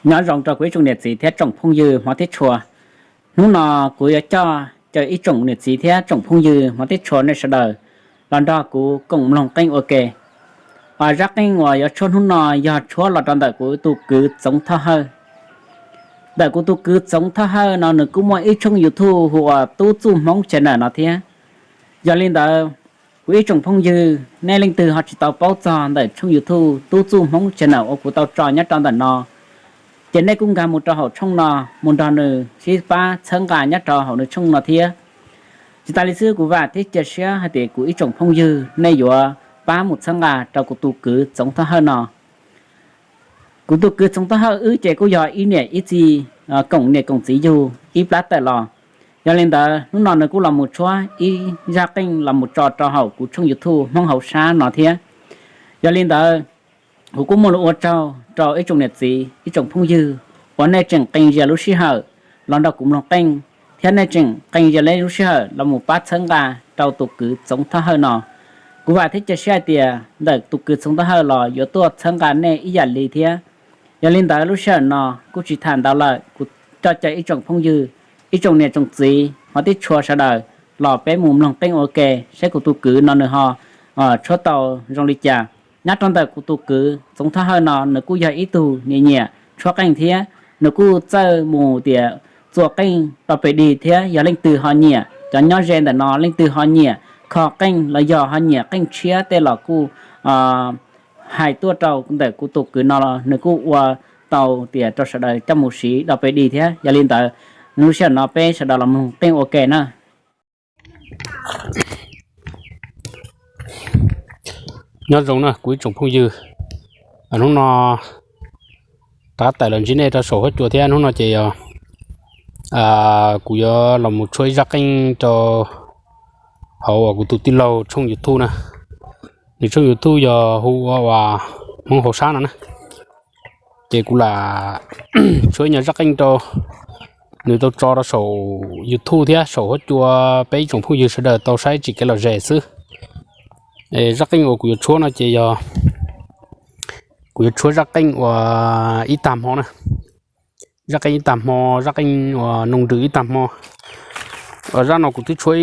Nyob zoo rau kuv ib tsoom niam txiv thiab tsoom phooj ywg hmov thiab tshua. Hnub no kuv yuav coj caw ib tsoom niam txiv thiab tsoom phooj ywg hmov thiab tshua nej sawv daws los nrog kuv koom mloog qeej ua ke. Zaj qeej uas yuav tshuab hnub no yog tshuab los rau ntawm kuv tus kwv Txoov Thoj Hawj. Ntawm kuv tus kwv Txoov Thoj Hawj no nws kuj muaj ib tshooj YouTube hu ua Tub Txuj Hmoob Channel no thiab. Yog li ntawd, kuv ib tsoom phooj ywg, nej leej twg ho tsis tau paub txog ntawm tshooj YouTube Tub Txuj Hmoob Channel uas kuv tau tso nyob rau ntawm no, ces nej kuj nkag mus rau hauv tshooj no mus nrog nws sib pab txhawb nqa nyob rau hauv nws tshooj no thiab. Tsis tas li xwb, kuv vam thiab cia siab hais tias kuv ib tsoom phooj ywg nej yuav pab mus txhawb nqa rau kuv tus kwv Txoov Thoj Hawj no. Kuv tus kwv Txoov Thoj Hawj wb ces kuj yog ib niam ib txiv, koom niam koom txiv yug ib plab tawm los. Yog li ntawd, hnub no nws kuj los mus tshuab ib zaj qeej los mus tso rau hauv kuv tshooj YouTube Hmoob Hauv Sab no thiab. Yog li ntawd, kuv kuj muaj lus ua tsaug rau ib tsoom niam txiv, ib tsoom phooj ywg uas nej tseem qee zias lub sij hawm los nrog kuv mloog qeej, thiab nej tseem qee zias lub sij hawm los mus pab txhawb nqa rau tus kwv Txoov Thoj Hawj no. Kuv vam thiab cia siab hais tias ntawm tus kwv Txoov Thoj Hawj los yuav tuaj txhawb nqa nej ib yam li thiab. Yog li ntawd, lub sij hawm no kuj tsis tham ntau lawm, kuv coj caw ib tsoom phooj ywg, ib tsoom niam tsoom txiv hmov thiab tshua sawv daws los peb mus mloog qeej ua ke saib kuv tus kwv no nws ho tshuab tau zoo li cas. Nyob rau ntawm kuv tus kwv Txoov Thoj Hawj no nws kuj yog ib tug nyiam nyiam tshuab qeej thiab nws kuj txawj mus tias txuas qeej rau pem dig thiab. Yog leej twg ho nyiam, cov nyob ze ntawm no leej twg ho nyiam kho qeej los yog ho nyiam qeej tshiab tej los kuj hais tuaj rau ntawm kuv tus kwv no los nws kuj ua tau tias rau sawv daws coj mus siv rau pem dig thiab. Yog li ntawd, lub sij hawm no peb sawv daws los mloog qeej ua ke na. Nyob zoo na kuv ib tsoom phooj ywg, hnub no rov tawm los ntsib nej rau saum huab cua thiab. Hnub no ces yog kuv yuav los mus tshuab ib zaj qeej rau hauv uas kuv tus tij laug tshooj YouTube na. Nws tshooj YouTube yog hu ua Hmoob Hauv Sab no na. Ces kuv lam tshuab ib nyuag zaj qeej rau nws tau tso rau saum YouTube thiab saum huab cua peb ib tsoom phooj ywg sawv daws tau saib tsim kev lom zem xwb. Zaj qeej uas kuv yuav tshuab no ces yog kuv yuav tshuab zaj qeej uas ib tag hmo na. Zaj qeej ib tag hmo, zaj qeej uas noo nrws ib tag hmo. Zaj no kuv twb tshuab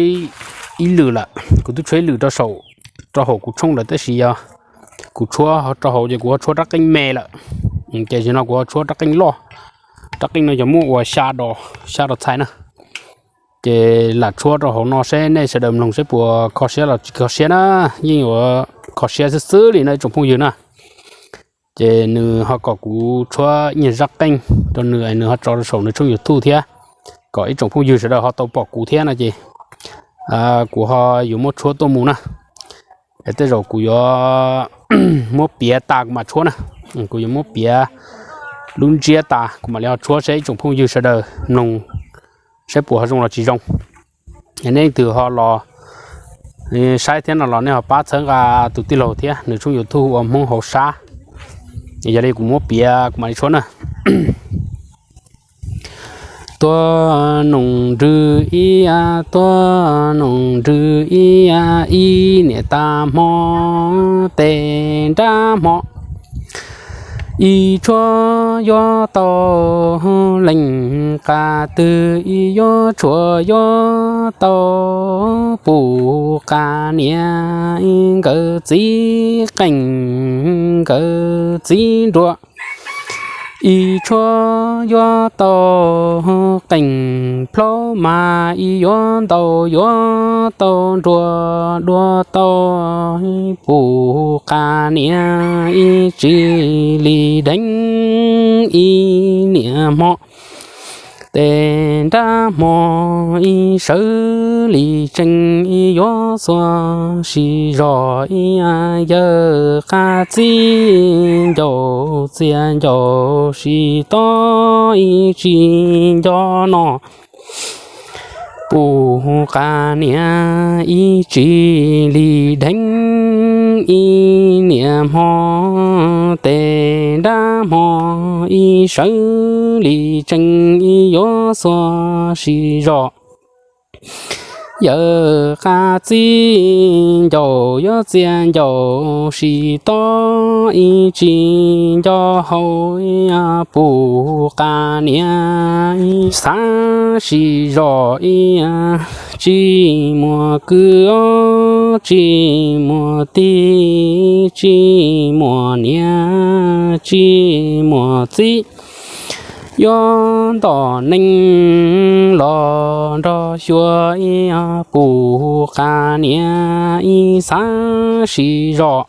ib lwm lawm, kuv twb tshuab ib lwm rau saum, rau hauv kuv tshooj lawm tab sis yog kuv tshuab rau hauv ces kuv ho tshuab rab qeej me lawm. Ces zaum no kuv ho tshuab rab qeej loj. Rab qeej no yog muaj ua xya dos, xya dos txhais na. Ces lam tshuab rau hauv no seb nej sawv daws mloog seb puas kho siab los tsis kho siab na. Yeej yuav kho siab xwb xwb li no ib tsoom phooj ywg na. Ces nws ho kom kuv tshuab ib nyuag zaj qeej rau nws, nws ho tso rau saum nws tshooj YouTube thiab, kom ib tsoom phooj ywg sawv daws ho tau pom kuv thiab no ces kuv ho yuav muab tshuab tuaj mus na. Tej zaum kuv yuav muab piav tas kuv mam tshuab na. Kuv yuav muab piav lub ntsiab tas kuv mam li ho tshuab seb ib tsoom phooj ywg sawv daws mloog seb puas ho zoo los tsis zoo. Nej leej twg ho los saib thiab no los nej ho pab txhawb nqa tus tij laug thiab nws tshooj YouTube ua Hmoob Hauv Sab. Yog li kuv muab piav kuv mam li tshuab na. Tuaj noog nrwg ib, tuaj noog nrwg ib, ib niam tag hmo tes nrab hmo. Ib tshuab yuav tau leej qab twg, ib yuav tshuab yuav tau puj qas niam, nkawd txiv qeej nkawd txiv nruas. Ib tshuab yuav tau qeej plaub mas, ib yuav ntau yuav tau nruas, dua tau puj qas niam, ib tsis li dheev ib niam hmo. Tes nrab hmo ib sawv li tsees, ib yuav xuas sib zog ib yawg qab txij ncauj txias ncauj sib tob ib tsis nco no. Puj qas niam ib tsis li dheev ib niam hmo, tes nrab hmo ib sawv li tsees, ib yuav xuas sib zog Yawm qas txij ncaus yuav txias ncaus sis tob ib tsis nco hau, pum qas niam ib xav sis zos ib, tsis muaj kwv ob tsis muaj tij, tsis muaj niam tsis muaj txiv, yuav ntom neej los nrog xyuas ib, pum qas niam ib xav sis zos.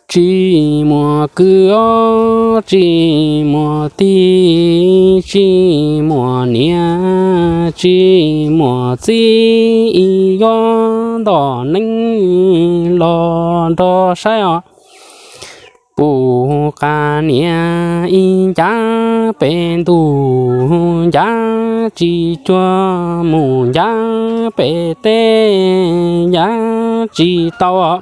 Tsis muaj kwv ob tsis muaj tij, tsis muaj niam tsis muaj txiv, ib yuav ntom neej los nrog saib os. Pum qas niam ib ncav pem ntuj ncav tsis cuag mus ncav pem teb ncav tsis tau.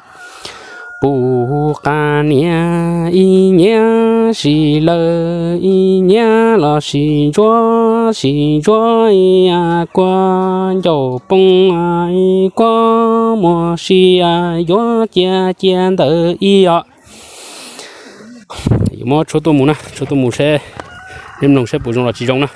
Pum qas niam ib nyiav sis lawm ib nyiav los sis ntsuab sis ntsuab ib, kuab ncauj poob ib kuab muag si, yuav cia cia ntawd ib os. Yuav muab tshuab tuaj mus na, tshuab tuaj mus seb, nej mloog seb puas zoo los tsis zoo na.